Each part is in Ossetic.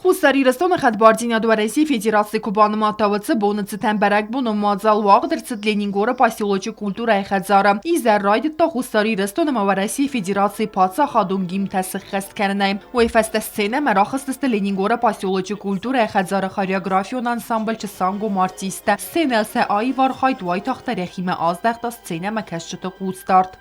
Хуссар Ирыстоны хӕдбардзинад Уӕрӕсейы Федерацийы куы банымадта, уыцы боны цытӕн бӕрӕгбонон мадзал уагъд ӕрцыд Ленингоры поселочы культурӕйы хӕдзары. Изӕр райдыдта Хуссар Ирыстон ӕмӕ Уӕрӕсейы Федерацийы паддзахадон гимнтӕ сыххӕст кӕнынӕй. Уый фӕстӕ сценӕмӕ рахызтысты Ленингоры поселочы культурӕйы хӕдзары хореографион ансамбль Чысангом артисттӕ. Сценӕйыл сӕ аив архайд уайтагъддӕр йӕхимӕ аздӕхта сценӕмӕкӕсджыты хъусдард.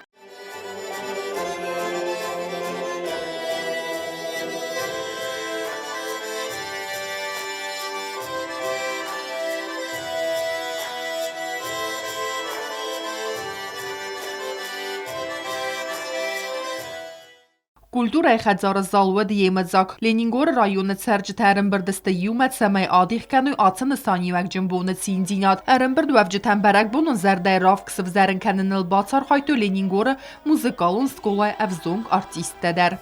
Культурӕйы хӕдзары зал уыд йемыдзаг. Ленингоры районы цӕрджытӕ ӕрӕмбырд сты иумӕ, цӕмӕй адих кӕной ацы нысаниуӕгджын боны циндзинад. Ӕрӕмбырдуӕвджытӕн бӕрӕгбонон зӕрдӕйы равг сывзӕрын кӕныныл бацархайдтой Ленингоры музыкалон скъолайы ӕвзонг артисттӕ дӕр.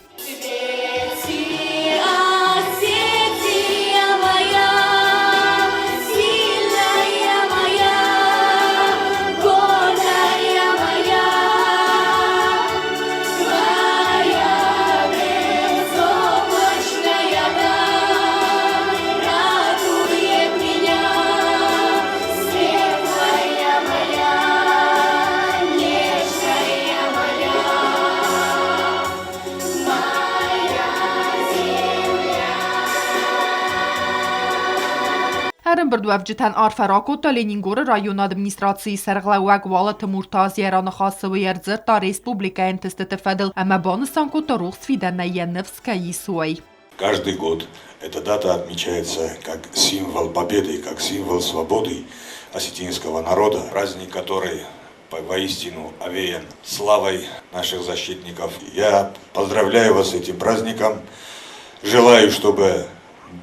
Ӕрӕмбырдуӕвджытӕн арфӕ ракодта Ленингоры районы администрацийы сӕргълӕууӕг Уалыты Муртаз йӕ раныхасы уый ӕрдзырдта республикӕйы ӕнтыстыты фӕдыл ӕмӕ банысан кодта рухс фидӕнӕй йӕ ныфс кӕй ис, уый. Каждый год эта дата отмечается как символ победы, как символ свободы осетинского народа. Праздник, который воистину овеян славой наших защитников. Я поздравляю вас с этим праздником. Желаю, чтобы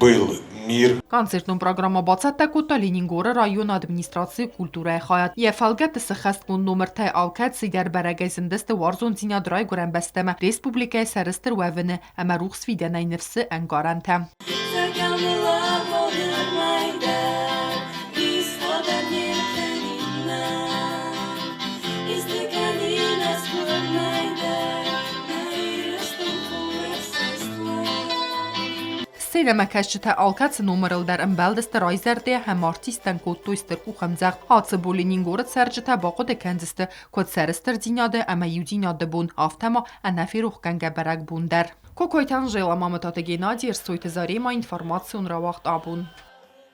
был мир. Концертон программӕ бацӕттӕ кодта Ленингоры районы администрацийы культурӕйы хайад. Йӕ фӕлгӕтты сыххӕстгонд номыртӕй алкӕцыдӕр бӕрӕгӕй зындысты уарзондзинад райгуырӕн бӕстӕмӕ, республикӕйы сӕрыстыр уӕвыны ӕмӕ рухс фидӕнӕй ныфсы ӕнкъарӕнтӕ. Сценӕмӕкӕсджытӕ алкӕцы номырыл дӕр ӕмбӕлдысты райзӕрдӕ ӕмӕ артисттӕн кодтой стыр къухӕмдзӕгъд. Ацы бон Ленингоры цӕрджытӕ бахъуыды кӕндзысты, куыд сӕрыстырдзинады ӕмӕ иудзинады бон, афтӕ ма ӕнӕферохгӕнгӕ бӕрӕгбон дӕр. Кокойты Анжела, Мамытаты Геннадий, Ӕрсойты Зарема, информацион рауагъд абон.